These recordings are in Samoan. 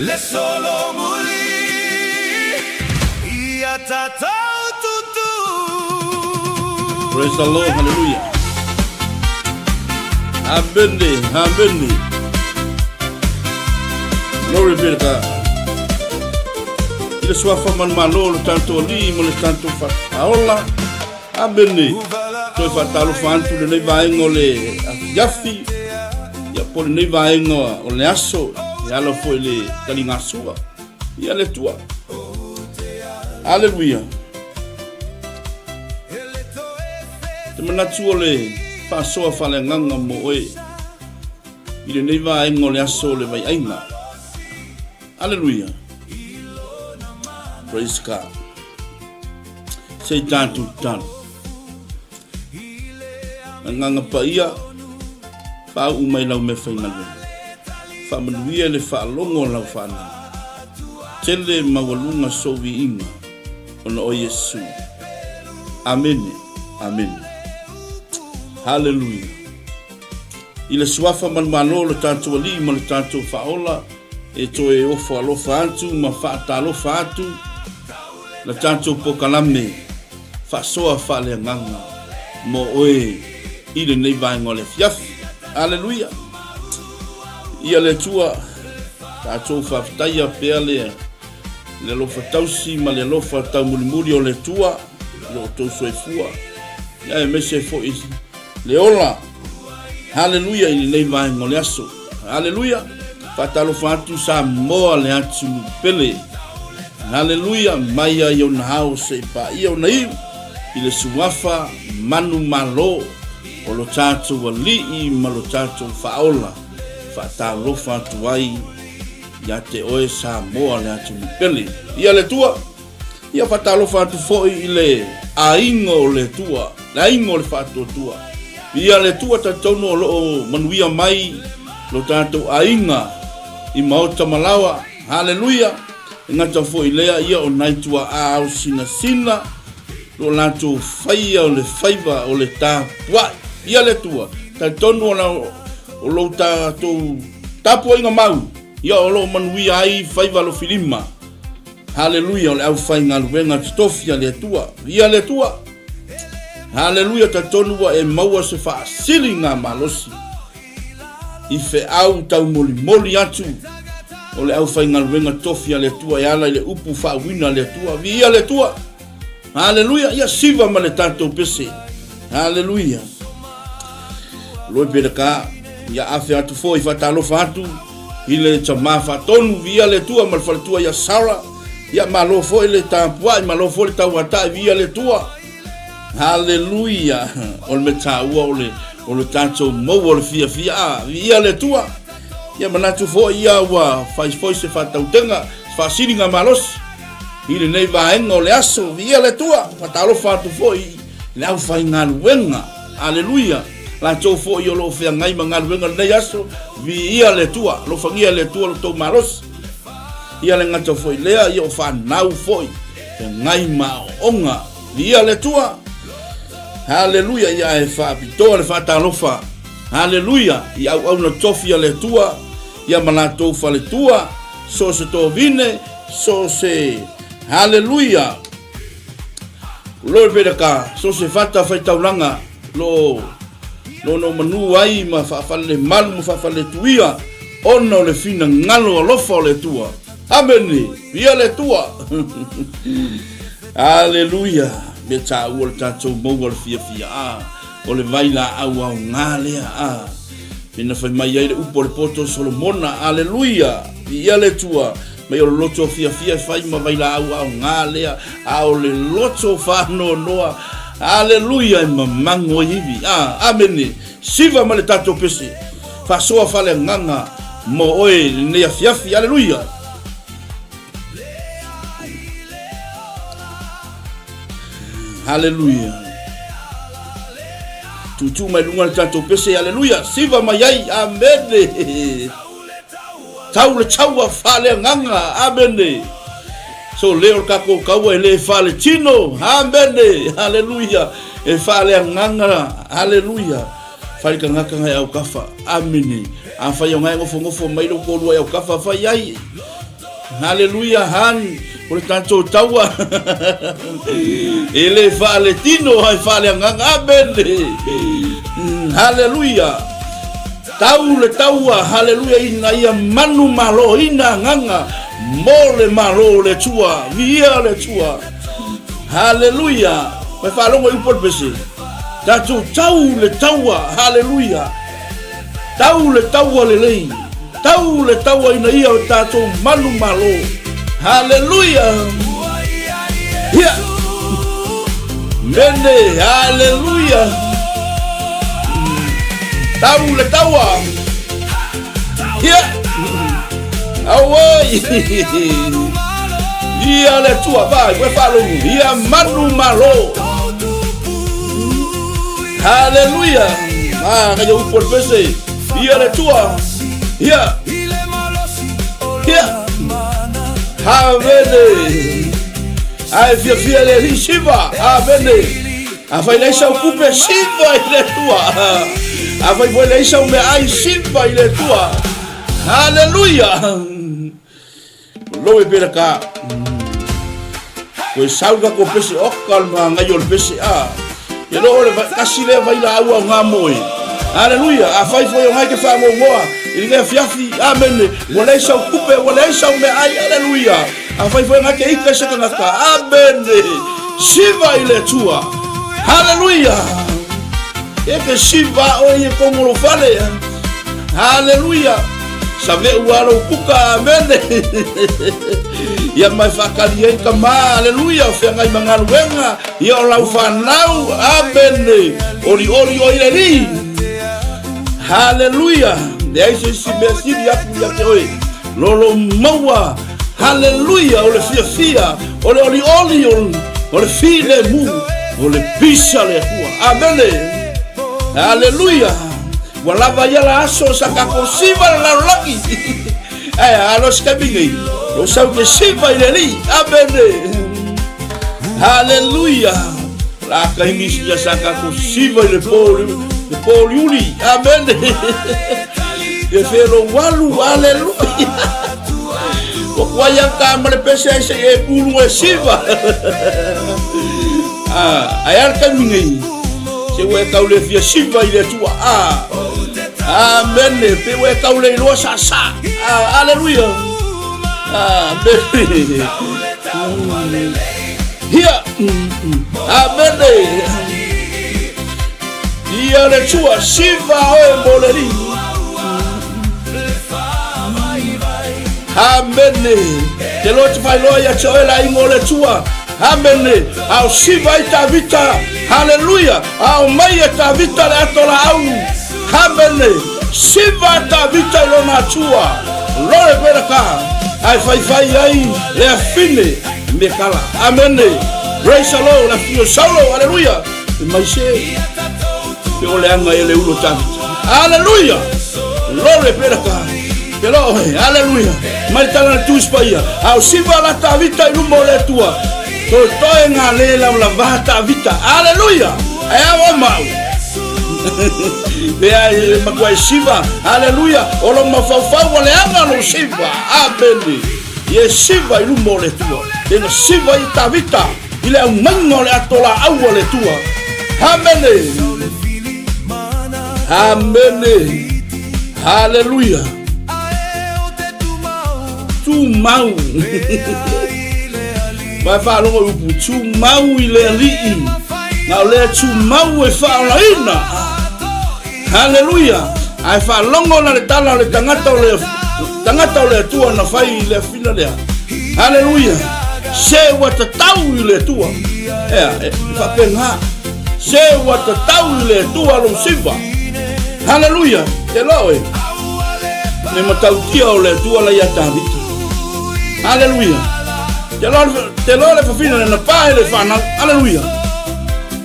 Le solomuli ia tatou tutu. Praise the Lord, hallelujah. Amene, amene. Glory be to God. I le suafa manumalo o le tatou Alii ma le tatou Faaola. Amene. Toe faatalofa atu lenei vaega o le afiafi, ia po o lenei vaega o le aso, e ala foi i le taligasua. Ia le Atua. Aleluia. Te manatu o le faasoa faaleagaga mo oe i lenei vaega o le aso o le vaiaiga. Aleluia. Praise God. Se i tatou tatalo. Agaga paia, faauu mai lau mea faigaluega. Faamanuia le faalogo a lau fanau. Tele maualuga sou viiga ona o Iesu. Amene, amene. Haleluia. I le suafa manumalo o le tatou Alii ma le tatou Faaola, e toe ofo alofa atu ma faatalofa atu la tatou pokalame faasoa faaleagaga mo oe i lenei vaega o le afiafi. Aleluia! Ia le Atua, tatou faafetaia pea le le alofa tausi ma le alofa taumulimuli o le Atua i lo outou soifua, ia aemaise foi le ola. Haleluia i lenei vaega o le aso. Haleluia. Faatalofa atu Samoa le atunuu pele. Haleluia mai ai ona ao se i paia ona iu i le suafa manu malo o lo tatou alii ma lo tatou faaola. Faatalofa atu ai ia te oe Samoa le atunuu pele. Ia le Atua. Ia faatalofa atu foi i le aiga o le Atua, le aiga o le Faatuatua. Ia le Atua talitonu o lo o manuia mai lo tatou aiga i maota ma laoa. Haleluia! E gata foi i lea, ia o nai tuaa ao sinasina lo latou faia o le faiva o le tapuai. Ia le Atua, talitonu o, la, o lo tatou tapuaiga mau, ia o lo o manuia ai faiva alofilima. Haleluia, o le aufaigaluega totofi a le Atua. Viia le Atua. Haleluia, talitonu ua e maua se faasiliga malosi i feau taumolimoli atu o le aufaigaluega tofi a le Atua e ala i le upu faauina a le Atua. Viia le Atua. Haleluia, ia siva ma le tatou pese. Haleluia. Loi pele ka, ia afe atu foi faatalofa atu i le tamā faatonu, viia le Atua ma le faletua ia Sarah. Ia malo foi le tapuai, malo foi le tauatai, viia le Atua. Haleluia. O le mea taua o le o le tatou maua o le fiafia. Ah, viia le Atua. Ia manatu foi ia ua fai foi se faatautega, se faasiliga malosi i lenei vaega o le aso. Viia le Atua. Faatalofa atu foi i le aufaigaluega. Aleluia. Latou foi o lo o feagai ma galuega lenei aso. Viia le Atua. Alofagia le Atua lo tou malosi. Ia le gata foi lea, ia o fanau foi feagai ma aoaoga. Viia le Atua. Haleluia. Ia e faapitoa le faatalofa. Haleluia. I auauna tofi a le Atua, ia ma latou faletua, so o se tovine, so o se Haleluia. Glory be to God. So se fata faitaulaga lo lo no manu ai ma faafale malu ma faafale tuia ona o le finagalo alofa o le Atua. Amene. Viia le Atua. Aleluia. Mea taua le tatou maua le fiafia. Ah, o le vai laau aoga lea. Ah, pei fai mai ai le upu o le poto o Solomona. Aleluia. Viia le Atua. Mai o le loto fiafia e fai ma vailaau aoga lea, a o le loto faanoanoa, aleluia, e mamago ai ivi. A, amene. Siva ma le tatou pese. Faasoa faaleagaga mo oe lenei afiafi. Aleluia. Haleluia. Tutu mai luga le tatou pese. Aleluia. Siva mai ai. Amene. Tau le taua faaleagaga. Amene. So leo le tatou taua e le faaletino. Amene. Haleluia. E faaleagaga. Haleluia. Fai tagata ngai aukafa. Amene. Afai o ngai nofonofo mai lo toalua i aukafa, fai ai. Haleluia han o le tatou taua e le faaletino ai faaleagaga. Amene. Haleluia. Tau le taua, haleluia, ina ia manu malo ina agaga mo le malo o le Atua. Viia le Atua. Haleluia. Mai faalogo i upu o le pese. Tatou tau le taua, haleluia. Tau le taua lelei. Tau le taua ina ia o tatou manu malo. Haleluia. Ia. Mene, haleluia. Tau le taua. Ia. Auai. Ia le tua vai, ue faalogo. Ia manu malo. Haleluia. Ah, kaya upu o le pese. Ia le tua. Ia. Ia. Amene. Ae fiafia le alii siva. Amene. Afai leai sau kupe, siva i le Atua. Afai foi leai sau meaai, siva i le Atua. Haleluia. Lou e pera ka. Koe sau ka ko pese oka le mahangai o le pese a. Ke loo le kasi lea vai la aua o ngā moe. Aleluia, a fai foi o ngai ke whaangongoa, i le afiafi, amene, ua leai sau kupe, ua leai sau mea ai, aleluia. A fai foi ngai ke ika se tangata, amene, siva i le Atua. Haleluia. E ke siva o i e kongolo fale. Haleluia. Save'u a lou puka, amene. Ia mai whaakali ai ka mā, aleluia, o whengai mangaluenga, ia o lau whanau, amene. Ori ori o ile li. Haleluia. Le ai se isi mea sili atu ia te oe. Lolo maua, haleluia, o le fiafia, o le oli oli, o le file mu, o le pisa le Atua. Amene. Haleluia. Ua lava ia la aso sa kako siva le lalolagi. Ae alo se taimi nei. Lo sau ke siva i le alii. Amene. Haleluia. La kaimi sia sa kako siva i le po le po liuli. Amene. E felo walu. Haleluia. Ua kuai ang ka ma le pese ai se e pulu e siva. Ah, ai al kaimi nei. Se ua e kau le fia siva i le Atua. Ah. Amene. Pe ua e kau le iloa sa sa. Ah, aleluia. Amene. Hia. Amene. Ia le Atua siva oe mo le alii. Amene. Te loa te whailoa ia te oe la ingo o le Atua. Amene. A o siva ai Tavita. Haleluia. A o mai e Tavita le ato laau. Amene. Siva Tavita i lona Atua. Lore pera ka. Ai whaiwhai ai le afine me kala. Amene. Praise the Lord. La fio Saulo. Haleluia. E mai se. Pe o le anga e le ulo Tavita. Haleluia. Lore pera ka. Te loa oe, aleluia. Mai le tala na tu spaia. A o siva la Tavita i luma o le Atua. Toe toe ngā le lau la vaha Tavita. Aleluia. Ai au o mau. Pea e matua e siva. Aleluia. O lo mafaufau o le anga lo siva. Amene. Ia e siva i luma o le Atua. Tena siva i Tavita. I le aumainga o le ato la au a le Atua. Amene. Amene. Haleluia. Tumau. Mai faalogo i upu, tumau i le alii. Na o lea tumau e faaolaina. Haleluia. Ae faalogo na le tala o le tagata o le tagata o le Atua na fai i le afina lea. Haleluia. Se ua tatau i le Atua. Ea, e faapena. Se ua tatau i le Atua lou siva. Haleluia! Te loa oe. Me matautia o le Atua la ia Tavita. Haleluia! Te loa, te loa le fafina na pa e le whanau. Haleluia!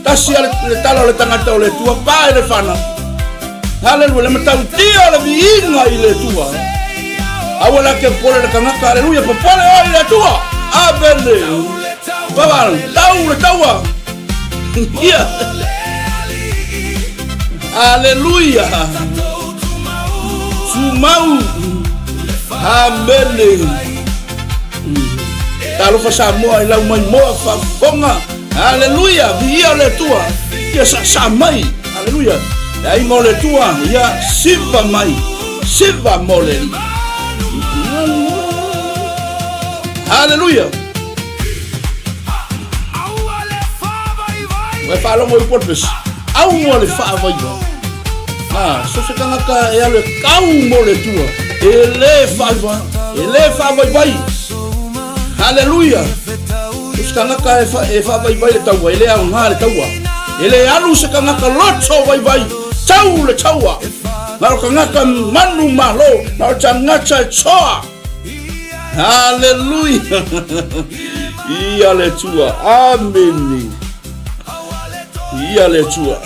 Tasi a le tala o le tangata o le Atua, pa e le whanau. Haleluia! Le matautia o le viiga i le Atua. Aua la ke pole le kangaka. Haleluia! Popole oe i le Atua. Amene! Baba, tau le taua. Ia. Aleluia. Tumau. Amene. Talofa Samoa i lau maimoa faafofoga. Aleluia, viia le Atua. Ia saasaa mai. Aleluia. Le aiga o le Atua, ia siva mai. Siva mo le Alii. Aleluia. Ua e faalogo i Podfest. Aua le faavaivai. Ah, so se tagata e alu e kau mo le Atua. E le faavaivai. E le faavaivai. Haleluia. So se tagata e, fa, e faavaivai le taua, e le aoga le taua. E le alu se tagata loto vaivai. Tau le taua. Na o tagata manu malo. Na o tagata e toa. Haleluia. Ia le Atua. Amene. Ia le Atua.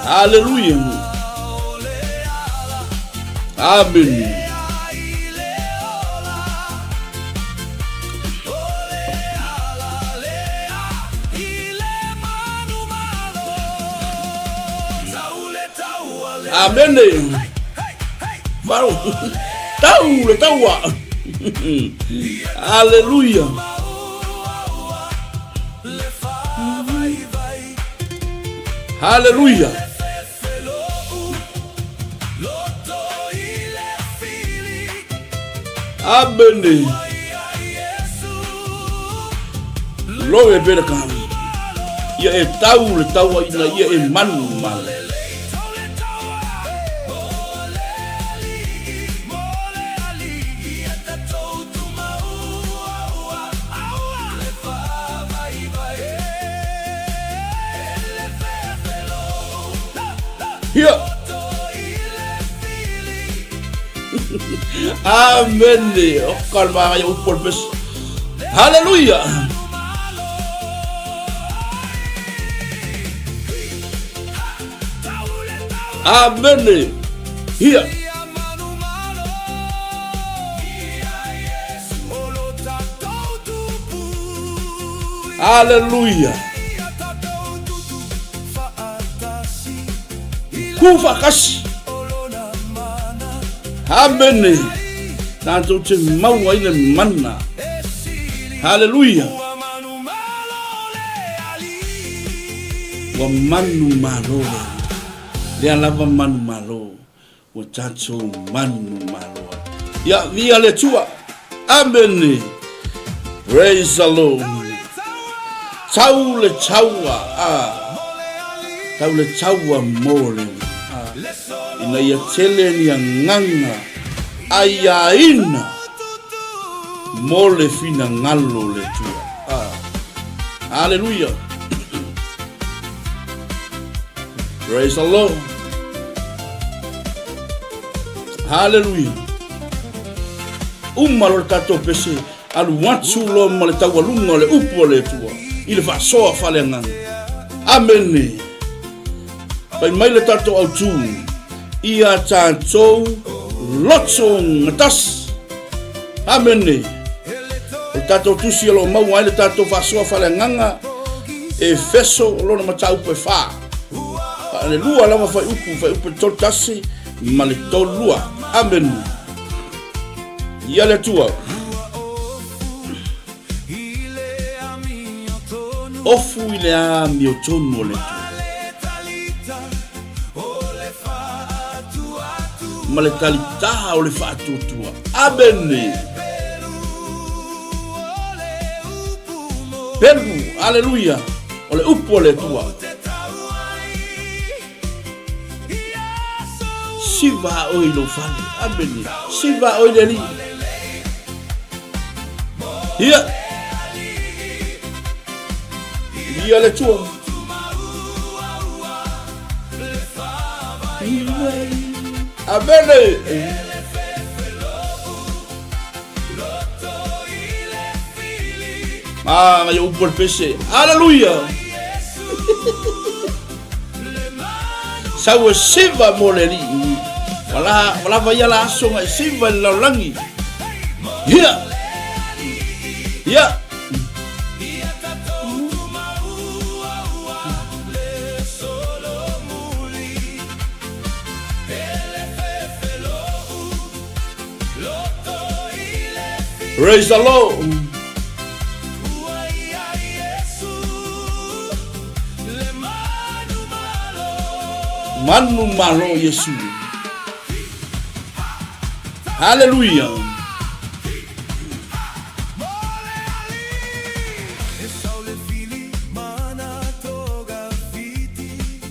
Haleluia. Amene. Amene. Varo. Tau le taua. Aleluia. Haleluia. Amene. Loe pera kami. Ia e tau le taua ina ia e manu male. Hia! Amene! O ka le maga ia upu o le pese. Haleluia! Amene! Hia! Aleluia! Ku whakasi! Amene! Tātou te maua i le mana. Haleluia! Ua manu malo le. Lea lava manu malo. Ua tatou manu malo ai. Ia, via le Atua. Amene. Praise the Lord. Tau le taua. Ah. Tau le taua mo le. Ah. Ina ia tele ni anganga aiaina mo le finagalo le Atua. Ah. Hallelujah. Praise the Lord. Hallelujah. Uma lo le tatou pese alu atu loa ma le taualuga o le upu a le Atua i le faasoa faaleagaga. Amene. Fai mai le tatou autū ia tatou loto gatasi. Amene. O le tatou tusi o lo o maua ai le tatou faasoa faaleagaga Efeso lona mataupu e whā. Le lua lava whai upu, whai upu tolu tasi, ma le tolu lua. Amen. Ia le Atua. Ofu i le amiotonu o le Atua. Ma le talitā o le faatuatua. Amene. Pelu, aleluia, o le upu o le Atua. Siva oe i lou fale. Amene. Siva oe i le Alii. Ia. Ia le Atua. Amene. Ah, ngai upu o le pese. Aleluia. Sau e siva mo le alii. Wala, wala vai ala aso ngai siva i le lalolagi. Ia! Ia! Praise the Lord. Manu malo Iesu. Hallelujah.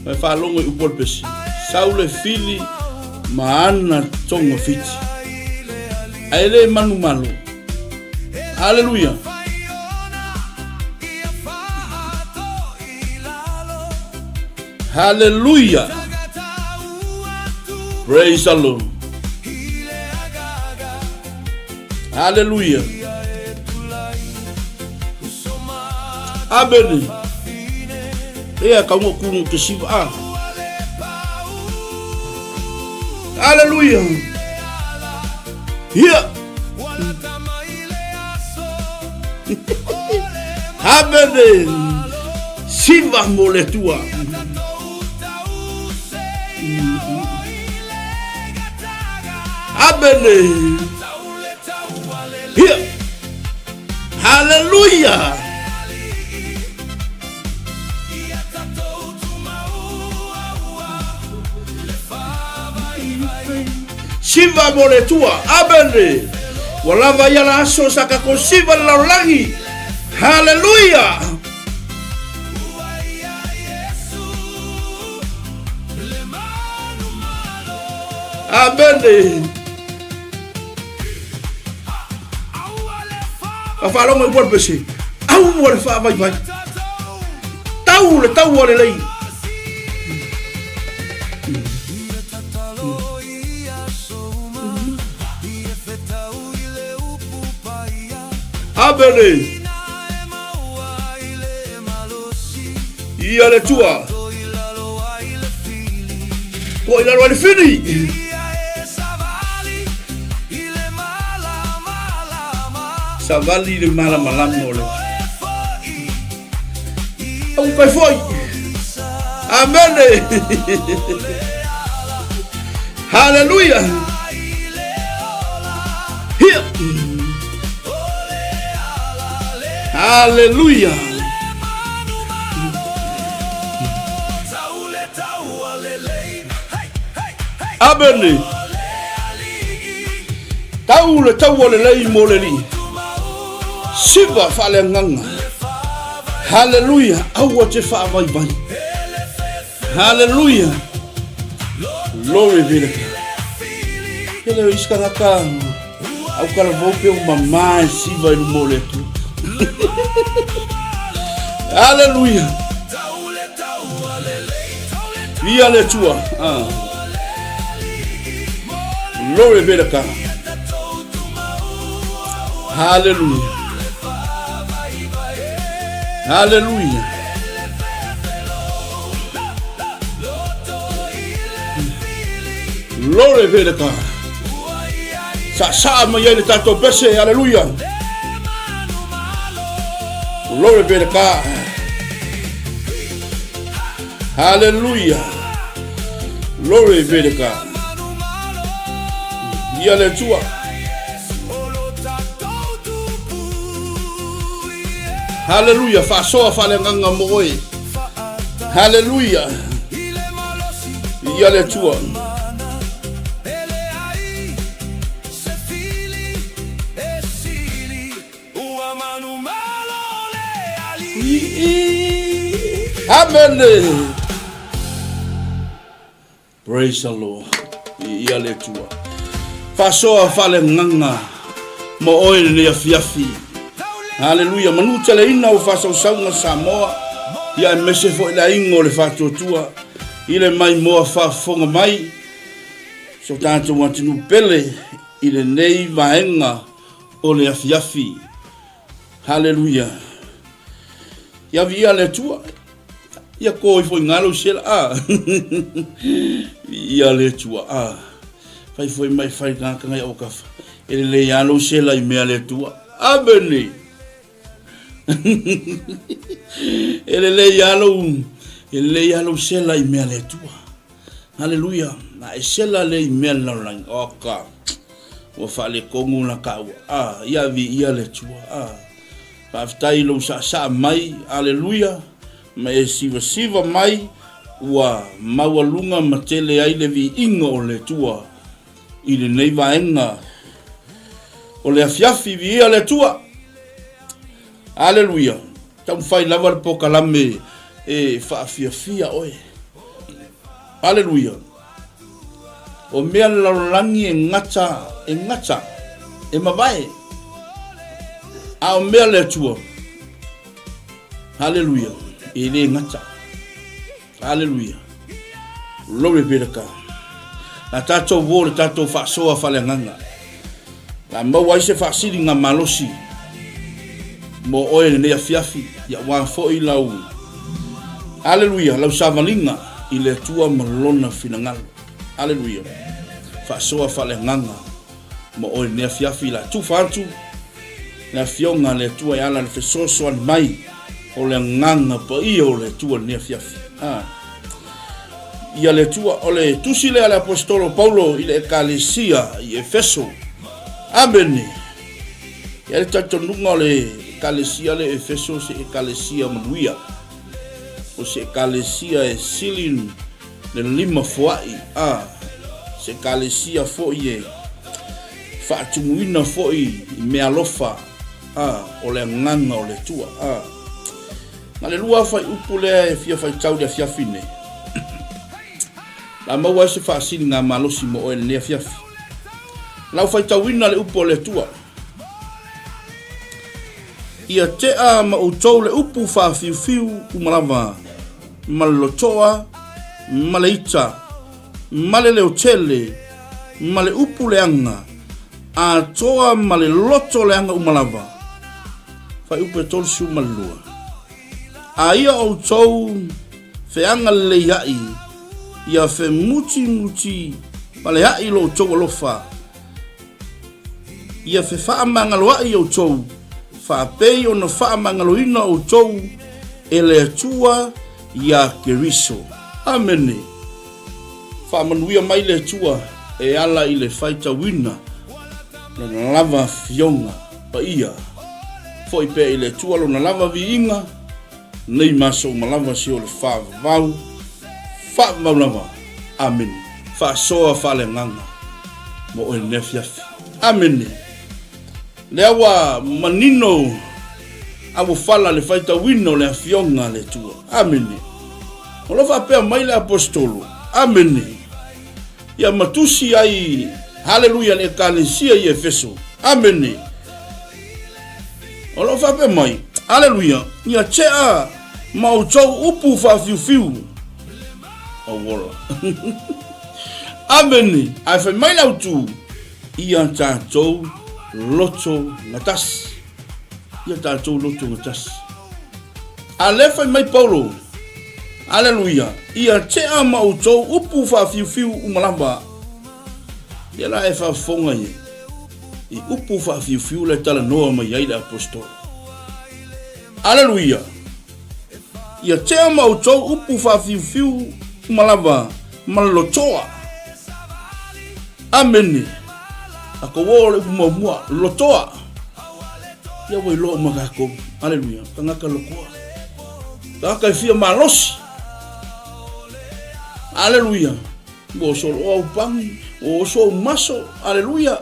Mai faalogo i upu o le pesi. Sau le fili ma ana tonga fiti. Ae le manumalo. Aleluia. Hallelujah. Praise the Lord. Hallelujah. Amen. Ea ka ngo kunu te siva a. Hallelujah. Here. Amen. Siva mo le tua. Amen. Here. Hallelujah. Siva mo le tua. Amen. Ua lava ia la aso sa kako siva le lalolagi. Hallelujah. Amen. A faalogo i upu pese. Aua le faavaivai. Tau le tau o le lei. Amene. Ia le tua. Ko i lalo ai le fili. Savali le malamalama o le. Au kai foi. Amene. Hallelujah. Here. Hallelujah. Amene. Tau le tau o le lei mo le lii. Siva faaleagaga. Haleluia. Aua te faavaivai. Haleluia. Glory be to God. Hele o isi tagata au kalavou pe o mamā e siva i luma o le Atua. Haleluia. Ia le Atua. Ah. Glory be to God. Hallelujah. Hallelujah. Glory be to God. Sa sa mai ai le tatou pese. Hallelujah. Glory be to God. Hallelujah. Glory be to God. Ia le Atua. Hallelujah. Faasoa faaleagaga mo oe. Hallelujah. Ia le Atua. Amen. Praise the Lord. Ia le Atua. Faasoa faaleagaga mo oe lenei afiafi. Haleluia. Manu teleina o faasausauga Samoa. Ia aemaise foi le aiga o le faatuatua i le maimoa faafofoga mai so tatou atunuu pele i lenei vaega o le afiafi. Haleluia. Ia viia le Atua. Ia ko ifo i ngalo sela a. Ia le Atua a. Fai foi mai fai ngā kanga i okafa. E le le alo sela i mea le Atua. Amene. E le le alo e le le alo sela i mea le Atua. Haleluia. Na e sela le i mea le lalolagi. Oka. Ua faaletonu la taua. A, ia viia le Atua. A, faafetai i lou saasaa mai, aleluia, ma e sivasiva mai, ua maualuga ma tele ai le viiga o le Atua i lenei vaega o le afiafi. Viia le Atua. Aleluia. Taumafai lava le pokalame e faafiafia oe. Aleluia. O mea le lalolagi e gata, e gata, e mavae. A o mea le Atua. Aleluia. E le gata. Aleluia. Glory be to God. La tātou wō le tātou whaasoa whaleanganga. La maua ai se faasiliga malosi mo oe lenei afiafi, ia wā foʻi lau, Aleluia, lau savaliga i le Atua ma Lona finagalo. Aleluia. Faasoa faaleagaga mo oe lenei afiafi, la tufa atu le Afioga a le Atua e ala i le fesoasoani mai o le Agaga Paia o le Atua lenei afiafi. Ah. Ia le Atua. O le tusi lea a le Aposetolo Paulo i le Ekalesia i Efeso. Amene. Ia le talitonuga o le Ekalesia le Efeso se Ekalesia manuia. O se Ekalesia e sili le lima foai. A, se Ekalesia foi e faatumuina foi i mealofa. A, o le agaga o le Atua. A, Na le lua fuaiupu lea e fia faitau i le afiafi nei. La maua ai se faasiliga malosi mo oe i lenei afiafi. Lau faitauina le upu a le Atua. Ia tea ma outou le upu faafiufiu uma lava, ma le lotoa, ma le ita, ma le leotele, ma le upu leaga, atoa ma le loto leaga uma lava. Fuaiupu e 32. A ia outou feagaleleiaʻi, ia femutimuti paleaʻi lo outou alofa, ia fefaamagaloaʻi outou, faapei ona faamagaloina outou e le Atua iā Keriso. Amene. Faamanuia mai le Atua e ala i le faitauina Lona lava afioga paia. Foi pea i le Atua Lona lava viiga, nei ma aso uma lava se o le faavavau, faavavau lava. Amene. Faasoa faaleagaga mo oe lenei afiafi. Amene. Lea ua manino a ua fala le faitauina o le Afioga a le Atua. Amene. O lo faapea mai le Aposetolo. Amene. Ia matusi ai, haleluia, le Ekalesia i Efeso. Amene. O lo faapea mai, haleluia, ia tea ma outou upu faafiufiu. Auola. Amene. Ae fai mai le autu, ia tatou loto gatasi. Ia tatou loto gatasi. A lea fai mai Paulo, Aleluia, ia tea ma outou upu faafiufiu uma lava. Ia la e faafofoga i, i upu faafiufiu le talanoa mai ai le apostolo. Aleluia, ia tea ma outou upu faafiufiu uma lava ma le lotoa. Amene. A ko o le upu muamua, lotoa. Ia ua iloa uma kākou. Aleluia. Tagata lotoa. Tagata e fia malosi. Aleluia. Ua oso loa au pani, ua oso au maso. Aleluia.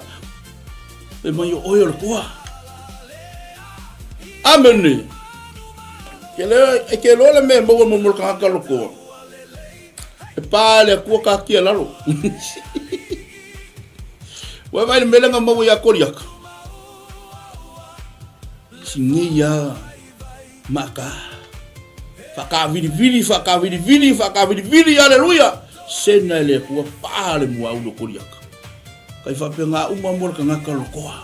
E mai o oe o le toa. Amene. Ke le, e ke loa le mea maua mo mo le tagata lotoa. E pā le Atua katia lalo. Ua vai le mea lea maua ia Koriaka. Sinei ia maka. Whakavilivili, whakavilivili, whakavilivili, aleluia. Sena e le Atua pā le mua ulo Koriaka. Kai whapea ngā uma mo le kangaka lokoa.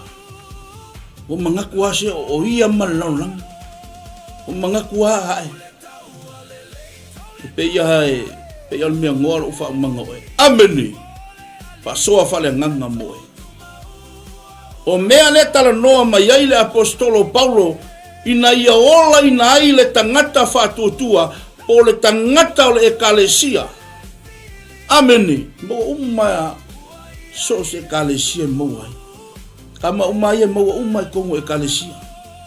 O mangaku ase o, o ia ma le lalolagi. O mangaku a ae. E pei e pei o le mea ngoa lou faaumaga oe. Amene! Faasoa faaleagaga mo oe. O mea lea talanoa mai ai le Aposetolo o Paulo ina ia olaina ai le tagata faatuatua po o le tagata o le Ekalesia. Amene! Maua uma so o se Ekalesia e maua ai. Tama uma ia e maua uma i tonu o Ekalesia.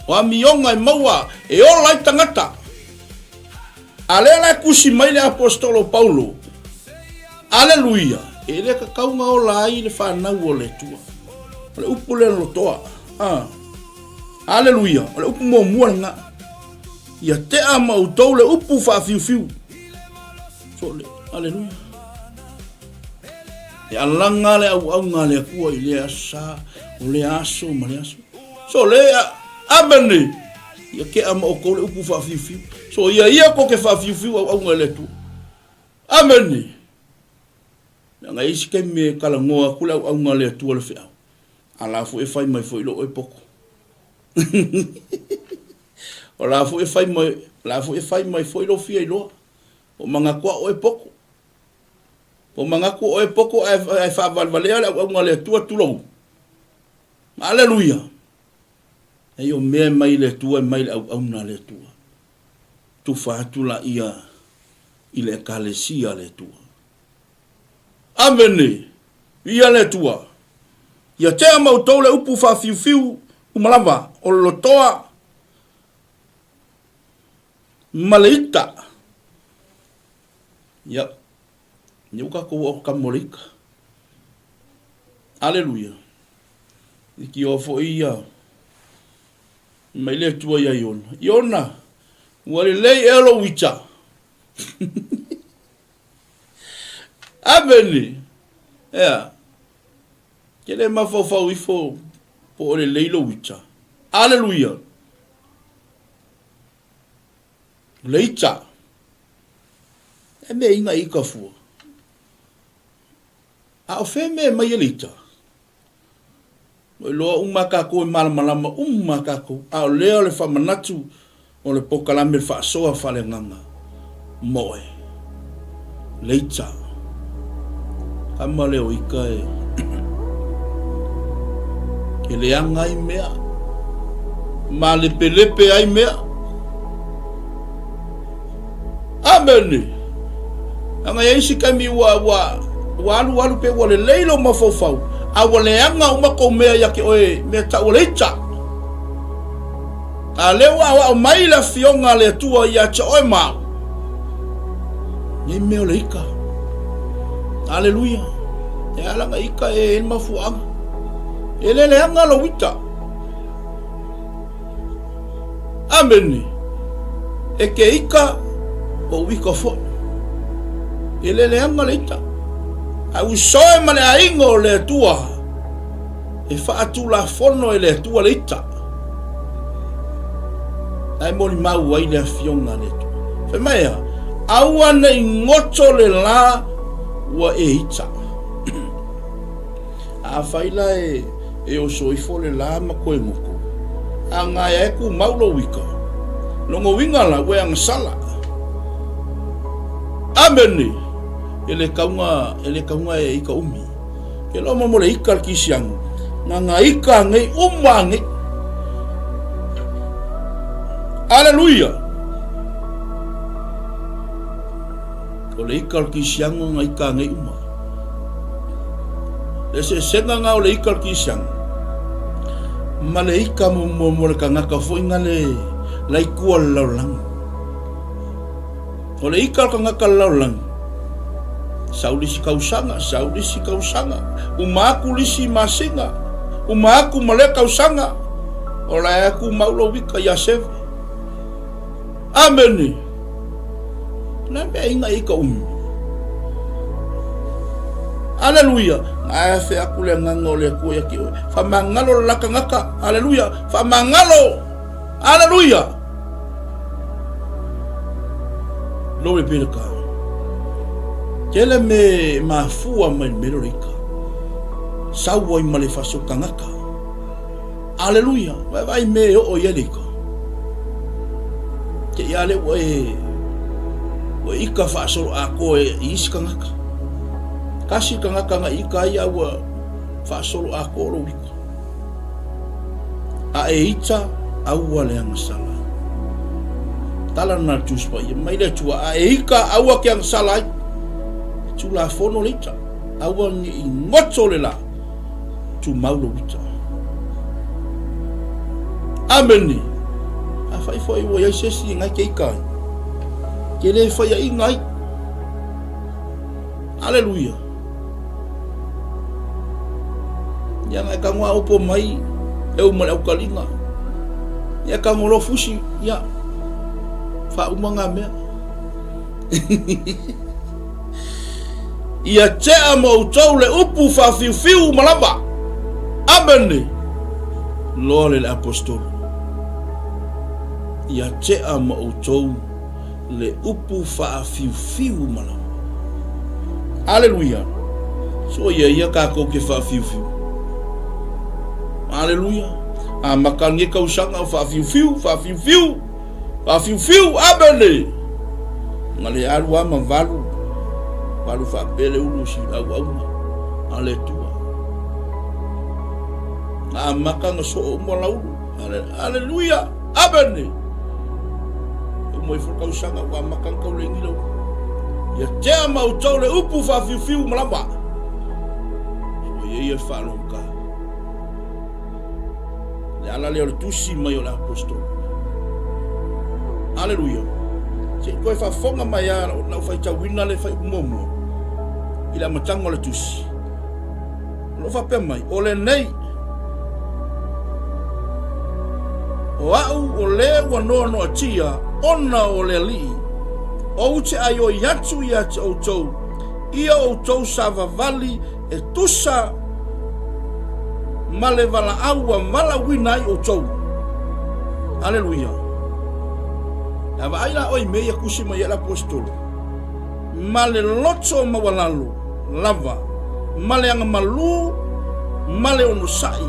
O amioga e maua e ola ai tagata. A lea la e tusi mai le Aposetolo o Paulo, Aleluia! E le tatau na ola ai le fanau o le Atua. O le upu lea lotoa. Ah. Aleluia! O le upu muamua lena. Ia tea ma outou le upu faafiufiu. So le, aleluia. E alaga le auauga a le Atua i lea aso sa, o lea aso ma lea aso. So le, amene! Ia tea ma outou le upu faafiufiu. So ia ia ko ke faafiufiu auauga i le Atua. Amene! Leaga e isi taimi e talanoa atu le auauga a le Atua le feau, a la foi e fai mai foi lou oe poto. O la foi e fai mai, la foi e fai mai foi lou fia iloa. Ua manatu au oe poto. Ua manatu oe poto ae, ae faavalevalea le auauga a le Atua tulou. Aleluia! Ei o mea e mai le Atua e mai le auauna a le Atua. Tufa atu laia i le Ekalesia a le Atua. Amene! Viia le Atua! Ia tea ma outou le upu faafiufiu uma lava o le lotoa ma le ita. Ia, ia ua tatou o kamo le ita. Aleluia. I ki o foi ia mai le Atua ia Iona. Iona, ua lelei ea lou ita. Amene. Ea. Ke le mafaufau ifo po o lelei lou ita. Aleluia. O le ita. E mea inga ika fua. A o fea mea e mai e le ita? Ua iloa uma tatou e malamalama uma tatou, a o lea o le faamanatu o le polokalame faasoa faaleagaga moe leita kama lea o ika e e leaga ai mea malepelepe ai mea. Amene! Leaga e i ai isi taimi ua, ua, ua alualu pe ua lelei lou mafaufau, a ua leaga uma kou mea ia te oe, mea tau o le ita. A lea ua aoao mai le Afioga a le Atua ia te oe ma au, nei mea o le ika. Aleluia. E ala na ika e e mafuaaga. E le leaga lou ita. Amene. E ke ika, o ika foi. E le leaga le ita. A usoe ma le aiga o le Atua, e faatulafono e le Atua le ita. Ae molimau ai le afioga a le Atua. Fai mai ea, aua nei goto le la ua e ita. Afai la e oso ifo le la ma koe goto, a gaea e tumau lou ika, lona uiga la ua e agasala. Amene! E le tauga, e le tauga e ika umi. Ke loa mo le ika le kisiago, na nga ika anei uma anei. Aleluia! O le ika o le kisiago nga ika anei uma. Le eseesega nga o le ika o le kisiago ma le ika mo, mo, mo le kangaka foi nga le laikua le lalolagi. O le ika o le kangaka le lalolagi, sau lisi kausaga, sau lisi kausaga, uma aku lisi masina, uma aku ma lea kausaga, o la e aku mau lou ika ia seve. Amene! Na mea inga i ka umi. Aleluia! Ae afe aku le agaga o le Atua ia te oe. Faamagalo le la tagata. Aleluia! Faamagalo! Aleluia! Glory be to God. Tele me mafua mai le mea le ika. Sau ai ma le faso tagata. Aleluia! Vaivai me e oo i ai le ika. Te ia le ua e ua ika faasolo atoa e i isi tagata. Kasi tagata na ika ai a ua faasolo atoa lou ika. A e ita aua le agasala. Tala na le Tusi Paia mai le Atua, a e ika aua ke agasala ai. Tulafono le ita, aua ne i goto le la. Tumau lou ita. Amene. Afai foi ua i ai se isi e ngai ke ika ai, ke le faiaʻiga ai. Aleluia. Ia ngai ka ngua opo mai e uma le aukaliga. Ia ka ngolo fusi, ia faauma ngā mea. Ia tea ma outou le upu faafiufiu uma lava. Amene. Loa le le apostolo. Ia tea ma outou le upu faafiufiu uma lava. Aleluia. So ia ia kākou ke faafiufiu. Aleluia. A maka nge kausaga o faafiufiu, faafiufiu. Faafiufiu, amene! Ma le alu a ma valu, valu faapea le ulu si auauna a le Atua. Na amata na soo uma laulu. Aleluia, amene! Uma ifo le tausaga ua amata na taulengi lau. Ia tea ma outou le upu faafiufiu ma lava. So ia ia faalogota. Le ala lea o le tusi mai o le apostolo. Aleluia. Se i toe faafofoga mai lava lau faitauina le fuaiupu muamua i le amataga o le tusi. O lo o faapea mai, o lenei, o au o le ua noanoatia ona o le Alii, ou te aioi atu ia te outou, ia outou savavali e tusa ma le valaau ua valaauina ai outou. Aleluia. A vaai la oe i mea ia tusi mai ai le aposetolo, ma le loto maualalo lava, ma le agamalu, ma le onosai,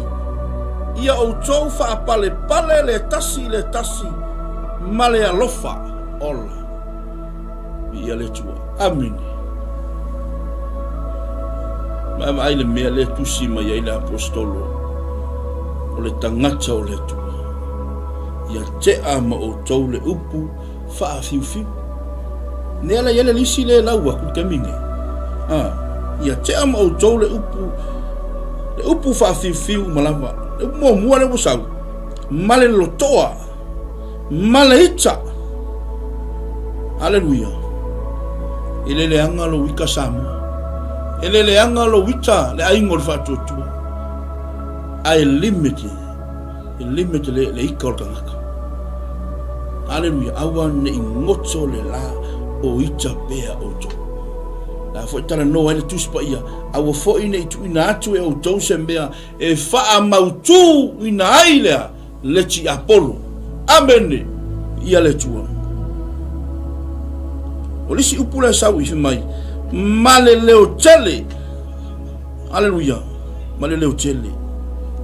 ia outou faapalepale le tasi i le tasi ma le alofa ola. Viia le Atua. Amene. Ma vaai le mea lea tusi mai ai le apostolo o le tagata o le Atua. Ia tea ma outou le upu faafiufiu. Nea la i ai le lisi le lau atu i le taimi nei. Ah, ia tea ma outou le upu le upu faafiufiu uma lava. Le upu muamua lea ua sau, ma le lotoa ma le ita. Aleluia. E le leaga lou ita Samoa. E le leaga lou ita le aiga o le faatuatua. Ae limit, e limit le, le ita o le tagata. Aleluia. Aua ne i goto le la o ita pea outou. La foi talanoa ai le Tusi Paia, aua foi ne i tuuina atu e outou se mea e faamautuina ai lea le tiapolo. Amene! Ia le Atua. O le isi upu lea sau i mai, ma le leo tele. Aleluia. Ma le leo tele.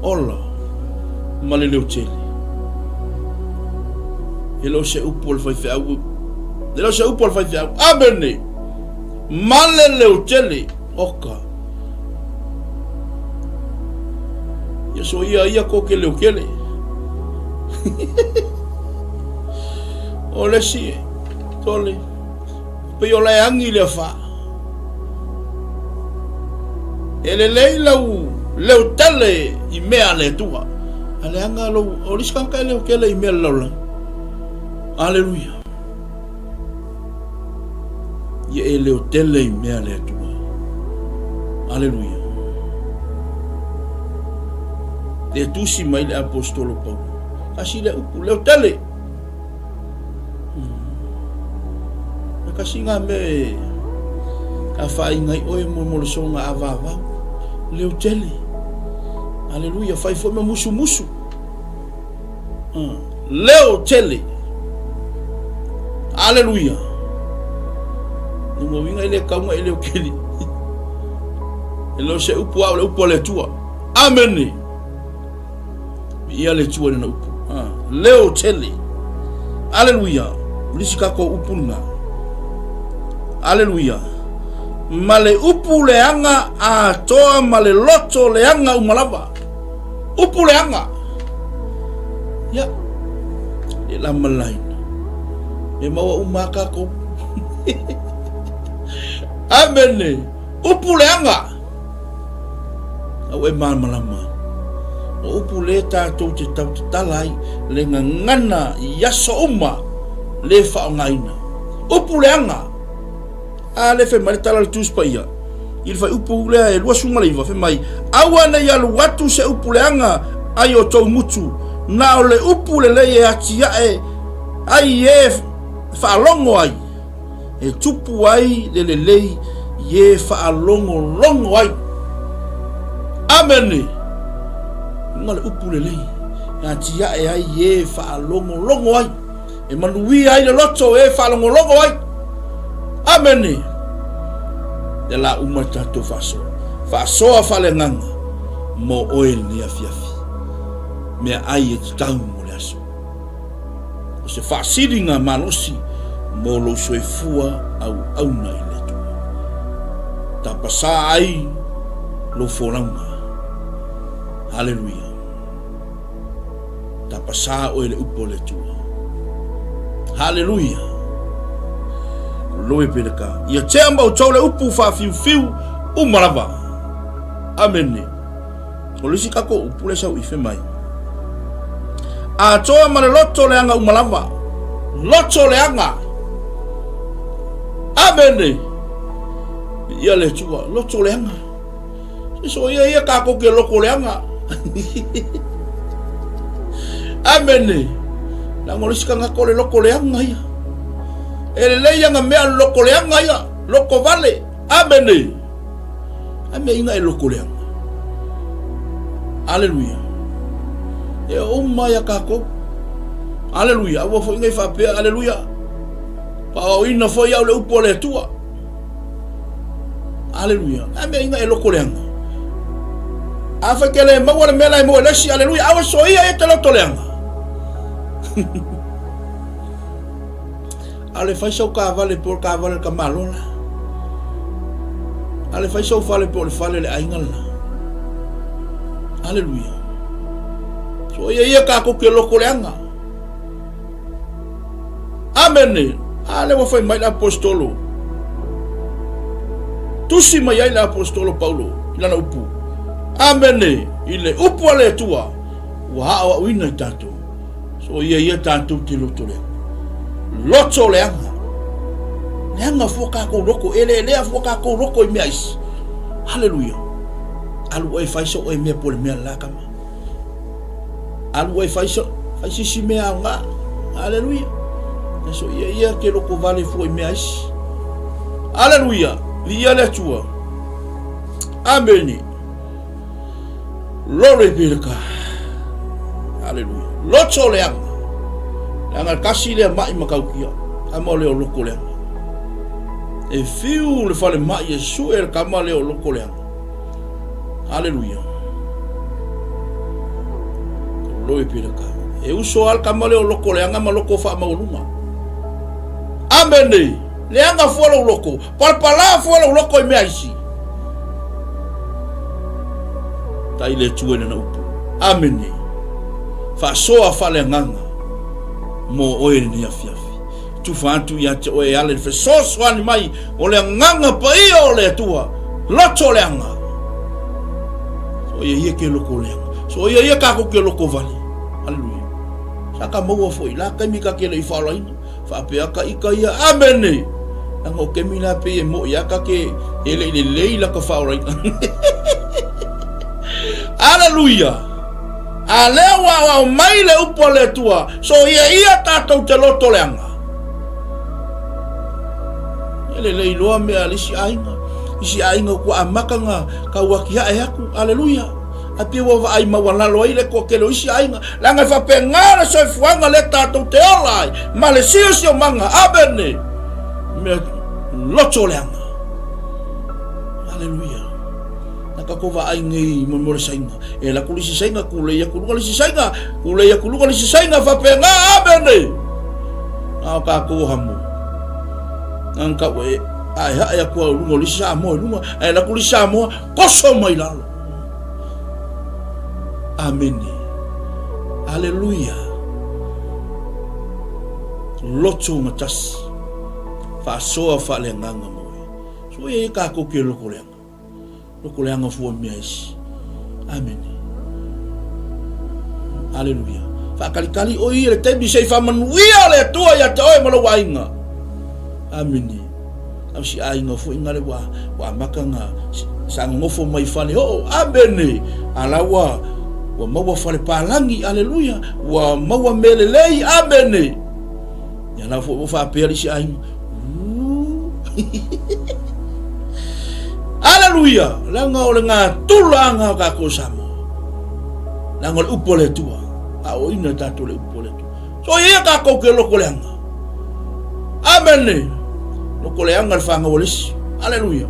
Ola. Ma le leo tele. E le o se upu o le faifeau. E le o se upu o le faifeau. Amene! Ma le leo tele. Oka. Ia so ia ia ko ke leo kele. O le si tole. Pei o le angi le fa. E le lei lau leo tele i mea le tua. A le anga lou o le skanka e leo kele i mea le lau. Aleluia. Ia e leo tele i mea le Atua. Aleluia. Le tusi mai le apostolo Paulo. Kasi le upu, leo tele. Na kasi ngā mea e a whainga i oe mo mo le songa a vavau. Leo tele. Aleluia. Whai foi ma musu musu. Leo tele. Aleluia. Lona uiga e le kauga e leo keli. E le o se upu a o le upu a le Atua. Amene. Viia le Atua i lana upu. Leo tele. Aleluia. O le isi tatou upu lena. Aleluia. Ma le upu leaga atoa ma le loto leaga uma lava. Upu leaga. Ia. Le la malaina. E maua uma a kākou. Amene. Upu leaga. Au e malamalama. O upu le tatou te tautatala ai le gagana i aso uma le faaaogaina. Upu leaga! A lea fai mai le tala a le Tusi Paia i le fuaiupu lea e 29, fai mai, Aua ne i alu atu se upu leaga ai outou gutu, na o le upu lelei e atiae ai e faalogo ai, e tupu ai le lelei i e faalogologo ai. Amene! Luga le upu lelei e atiae ai e faalogologo ai. E manuia ai le loto e faalogologo ai. Amene! Ia la uma le tatou faasoa. Faasoa faaleagaga mo oe lenei afiafi. Mea ai e tatau mo le aso. O se faasiliga malosi mo lou soifua auauna i le Atua. Tapasā ai lou folauga. Haleluia. Tapasā oe le upu a le Atua. Haleluia. Glory be to God. Ia tea ma outou le upu faafiufiu uma lava. Amene. O le isi tatou upu lea sau ife mai. Atoa ma le loto leaga uma lava. Loto leaga. Amene. Ia le Atua, loto leaga. Se so ia ia tatou ke loko leaga. Amene. Leaga o le isi tagata o le loko leaga ia. E lelei ana mea loko leaga ia, loko vale. Amene. A mea ina e loko leaga. Aleluia. E uma ia tatou. Aleluia. Aua foi nei faapea, aleluia. Paoaoina foi au le upu a le Atua. Aleluia. A mea ina e loko leaga. A fai ke le maua le mea la e maua e le isi, aleluia, aua soia e te loto leaga. A le fai sau kavale po o le kavale le kamalo la. A le fai sau fale po o le fale le aiga la. Aleluia. Soia ia tatou ke loko leaga. Amene! A lea ua fai mai le Aposetolo, tusi mai ai le Aposetolo Paulo i lana upu, Amene! I le upu a le Atua, ua aoaoina i tatou. So ia ia tatou te loto leaga. Loto leaga. Leaga fua tatou loko, eleelea fua tatou loko i mea isi. Haleluia. Alu oe fai so oe mea po le mea la kama. Alu oe fai so, fai sisi mea aoga. Aleluia. E so ia ia ke loko vale fua i mea isi. Aleluia. Viia le Atua. Amene. Glory be to God. Aleluia. Loto leaga. Leaga kasi lea mai makaukia. Kama o leo loko leaga. E fiu le fale mai e sue le kama leo loko leaga. Aleluia. Glory be to God. E uso al kama leo loko leaga ma loko faamaualuga. Amene. Leaga fua lou loko. Palapala fua lou loko i mea isi. Tai le Atua i lana upu. Amene. Faasoa faaleagaga mo oe lenei afiafi. Tufa atu ia te oe e ala i le fesoasoani mai o le agaga paia o le Atua, loto leaga. So ia ia ke loko leaga. So ia ia kākou ke loko vale. Haleluia. Sa ka maua foi la kaimi ka ke le i whaolaina. Faapea ka ika ia. Amene. Langa o kemi la pe e mo ia ka ke e le i le lei la ka whaolaina. Haleluia. A lea ua aoao mai le upu a le Atua, so ia ia tatou te loto leaga. E lelei loa mea a le isi aiga. Isi aiga kua amata na tauatiae atu. Aleluia. Ae pei ua vaai maualalo ai le toatele o isi aiga. Leaga e faapena le soifuaga lea tatou te ola ai ma le siosiomaga. Amene. Mea loto leaga. Aleluia. Na tatou vaai nei mo le saina. E alu atu le isi saina, tulei atu luga le isi saina, tulei atu luga le isi saina, faapena, amene! A o tatou o Hamoa. Na ona tau e aeae atu au luga o le isi Samoa i luga, ae alu atu le isi Samoa, toso mai lalo. Amene. Aleluia. Loto gatasi. Faasoa faaleagaga mo e. So ia ia tatou ke loko leaga. Loko leaga fua mea isi. Amene. Aleluia. Faakalikali oe ia le taimi se i faamanuia le Atua ia te oe ma lou aiga. Amene. Au si aiga foi ngale ua ua amata na sagogofo mai fale oo. Amene. A la ua ua maua fale palagi. Aleluia. Ua maua mea lelei. Amene. Ia la foi ua faapea le isi aiga. Aleluia. Leaga o le gatula aga o tatou Samoa. Leaga o le upu a le Atua. Aoina tatou le upu a le Atua. So ia tatou ke loko leaga. Amene. Loko leaga le fanau a le isi. Aleluia.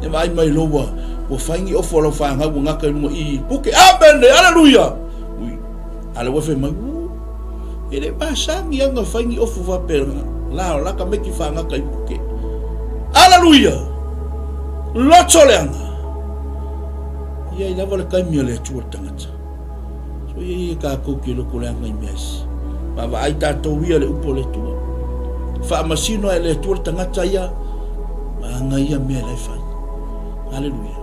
E vaai mai loa ua, ua fai ni ofo a lau fanau ua gata i luga i puke. Amene. Aleluia. Ui. A le ua fai mai, u, e le masani aga fai ni ofo faapena. La o la ka meki whangata i puke. Aleluia. Loto leaga. Ia i lava le taimi a le Atua le tagata. So ia ia tatou ke loko leaga i mea isi. Vaavaai tatou ia le upu a le Atua. Faamasino e le Atua le tagata ia, ma aga ia mea la e fai. Aleluia.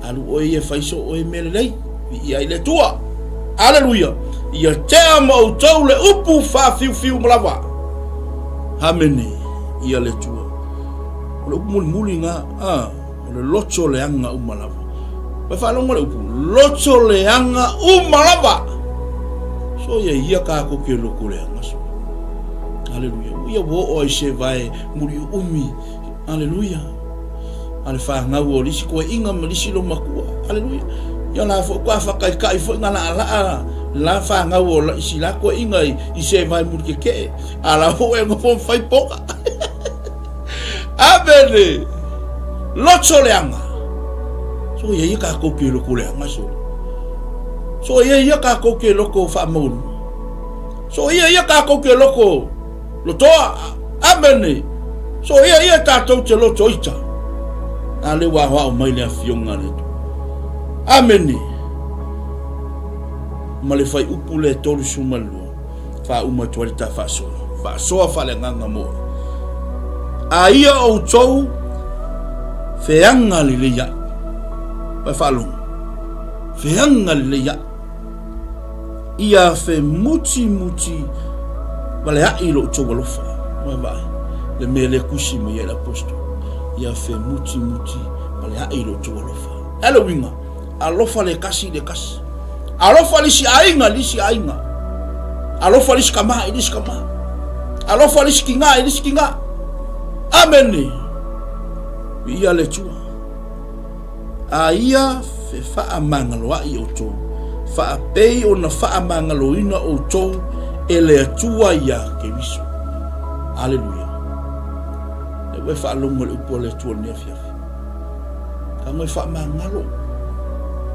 Alu oe ia fai so oe mea lelei. Viia ai le Atua. Aleluia. Ia tea ma outou le upu faafiufiu ma lava. Amene. Ia le Atua. O le upu mulimuli nga, ah, O le loto leaga uma lava. Ua faalogo le upu, loto leaga uma lava. So ia ia kākou ke loko leaga so. Aleluia. Ua ia ua oo ai se vae muli uumi. Aleluia. A le fanau o lisi koeʻiga ma lisi lo makua. Aleluia. Ia la foi kua whakaikai foi ngā la'ala'a la fanau o la isi la koeʻiga i, i se vae muli kekeʻe. A la foi e ngofo whai poka. Amene! Loto leaga. So ia ia kākou ke loko leaga so. So ia ia kākou ke loko whaamaulu. So ia ia kākou ke loko lotoa. Amene! So ia ia tātou te loto ita. A le wā hoa o mai le afionga le tu. Amene! Ma le whai upu le 32. Faauma atu ai le ta faasoa. Faasoa faaleagaga mo oe. A ia outou feaga lelei aʻu. Ua e faalogo. Feaga lelei aʻu. Ia femutimuti valeaʻi i lo outou alofa. Ua e vaai. Le mea lea tusi mai ai le apostolo. Ia femutimuti valeaʻi i lo outou alofa. E le uiga. Alofa le kasi i le kasi. Alofa le isi aiga i le isi aiga. Alofa le isi kamā i le isi kamā. Alofa le isi kigā i le isi kigā. Amene. Viia le Atua. A ia fefaamagaloaʻi outou, faapei ona faamagaloina outou e le Atua iā Keriso. Aleluia. Lea ua e faalogo i le upu a le Atua i lenei afiafi. Ka moe faamagalo.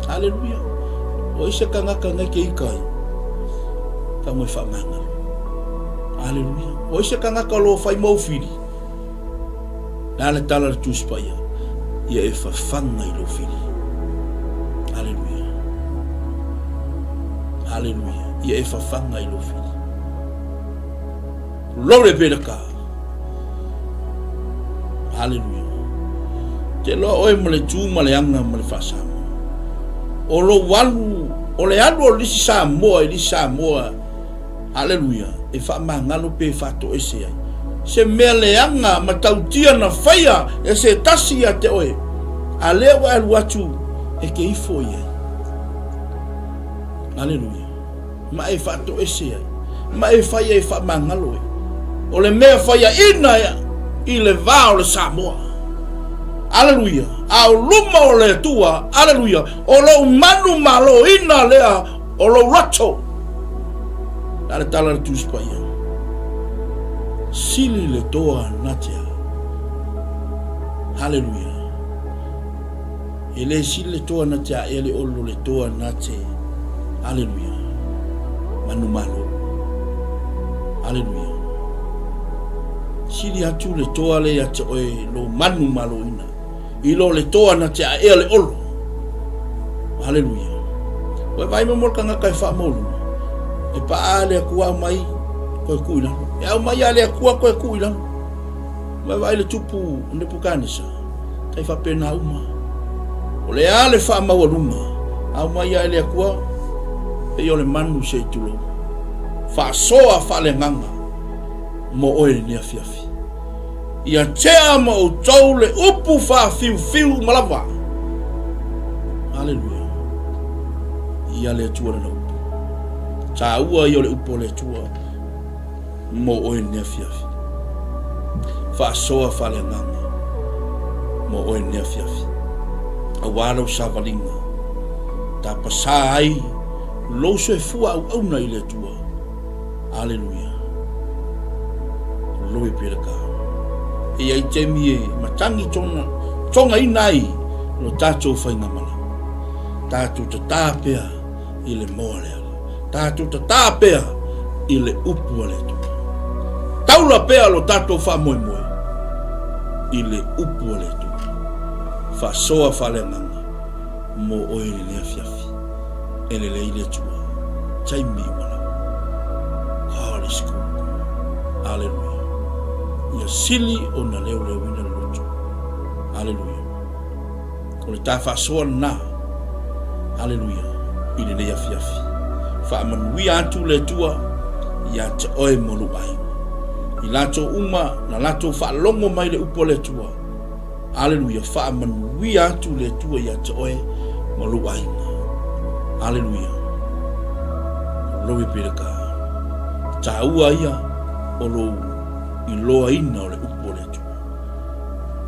Aleluia. O ai se tagata ngai ke ika ai? Ka moe faamagalo. Aleluia. O ai se tagata o lo fai mau fili? La le tala le Tusi Paia. Ia e fafaga i lou fili. Aleluia. Aleluia. Ia e fafaga i lou fili. Glory be to God. Hallelujah. Te loa oe ma le tu ma le aga ma le faasamoa. O lou alu, o le alu o lisi Samoa i lisi Samoa, hallelujah, e faamagalo pe faatoese ai. Se mea leaga ma tautia na faia e se tasi ia te oe, a lea ua e alu atu e ke ifo i ai. Hallelujah. Ma e faatoese ai, ma e fai ai e faamagalo ai. O le mea faiaina i le va o le Samoa. Aleluia! A o luma o le Atua, aleluia, o lou manumaloina lea o lou loto. Le a le tala a le Tusi Paia? Sili le toa na te a. Haleluia! E le sili le toa na te aʻea le olo le toa na te. Aleluia. Manumalo. Aleluia. Sili atu le toa le ia te oe lou manumaloina i lo le toa na te aʻea le olo. Aleluia. Ua e vaai mai mo le tagata e faamaualuma. E paʻa le Atua aumai koe tuu i lalo. E aumai lava le Atua koe tuu i lalo. Ua e vaai le tupu o Nepukanesa. Tai faapena uma. O le a le faamaualuga, aumai ia e le Atua, Pei o le manu se i tulou. Faasoa faaleagaga mo oe i lenei afiafi. Ia tea ma outou le upu faafiufiu uma lava. Aleluia. Ia le Atua lana upu. Taua ia o le upu o le Atua mo oe i lenei afiafi. Faasoa faaleagaga mo oe i lenei afiafi. Aua lau savaliga, tapasā ai lou soifua auauna i le Atua. Aleluia. Glory be to God. E i ai taimi e matagi tona, togaina ai lo tatou faigamala. Tatou tatā pea i le moa le ala. Tatou tatā pea i le upu a le Atua. Taula pea lo tatou faamoemoe i le upu a le Atua. Faasoa faaleagaga mo oe i lenei afiafi. E lelei le Atua. Taimi uma lava. God is good. Aleluia. Ia sili ona leoleoina le loto. Aleluia. O le ta faasoa lena. Aleluia. I lenei afiafi. Faamanuia atu le Atua ia te oe ma lou aiga. I latou uma na latou faalogo mai le upu a le Atua. Aleluia. Faamanuia atu le Atua ia te oe ma lou aiga. Aleluia. Glory be to God. Taua ia o lou iloaina o le upu o le Atua.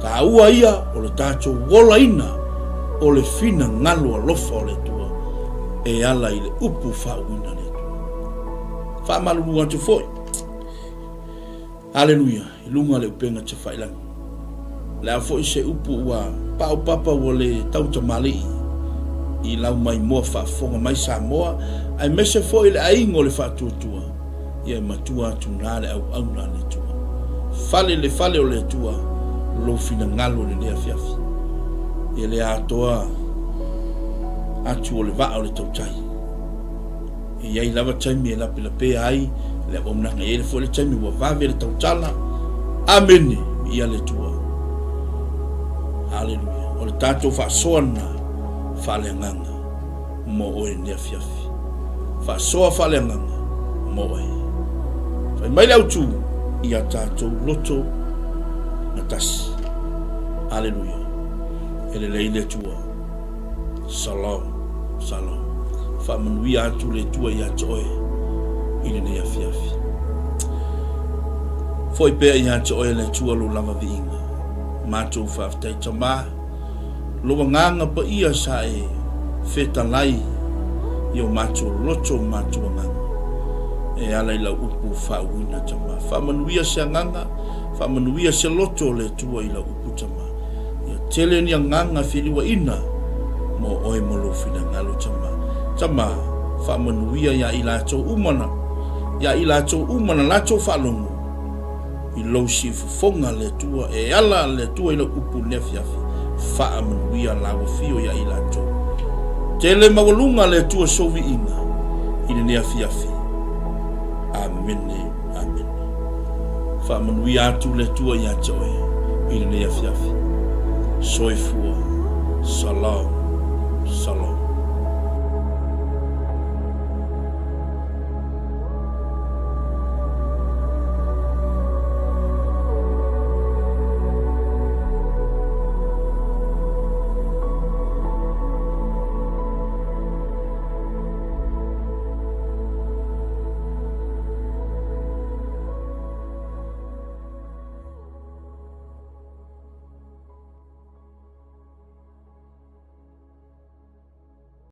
Taua ia o le tatou olaina o le finagalo alofa o le Atua e ala i le upu faauuina a le Atua. Faamalulu atu foi. Aleluia, i luga o le upega tafailagi. O le a foi se upu ua paopapa ua le tautamalii i lau maimoa faafofoga mai Samoa aemaise foi le aiga o le faatuatua, ia e matua atu na le auauna a le Atua. Fale le fale o le Atua lou finagalo i lenei afiafi. Ia le atoa atu o le vaa o le tautai. E i ai lava taimi e lapelapea ai le auaunaga, e i ai foi le taimi ua vave le tautala. Amene! Viia le Atua. Aleluia. O le tatou faasoa lena faaleagaga mo oe i lenei afiafi. Faasoa faaleagaga mo oe. Fai mai le autu ia tatou loto gatasi. Aleluia. E lelei le Atua. Shalom, shalom. Faamanuia atu le Atua ia te oe i lenei afiafi. Foi pea ia te oe le Atua lou lava viiga. Matou faafetai Tama, lou agaga paia sa e fetalai i o matou loto ma matou agaga. E ala i lau upu faauuina Tama. Faamanuia se agaga, faamanuia se loto o le Atua i lau upu Tama. Ia tele ni agaga feliuaina mo oe ma lou finagalo, Tama. Tama, faamanuia iā i latou uma na, iā i latou uma na latou faalogo i lou siufofoga, le Atua, e ala le Atua i lau upu i le afiafi, faamanuia laua fio iā i latou. Tele maualuga le Atua sou viiga i lenei afiafi. Amene. Amene. Faamanuia atu le Atua ia te oe i lenei afiafi. Soifua. Shalom. Shalom.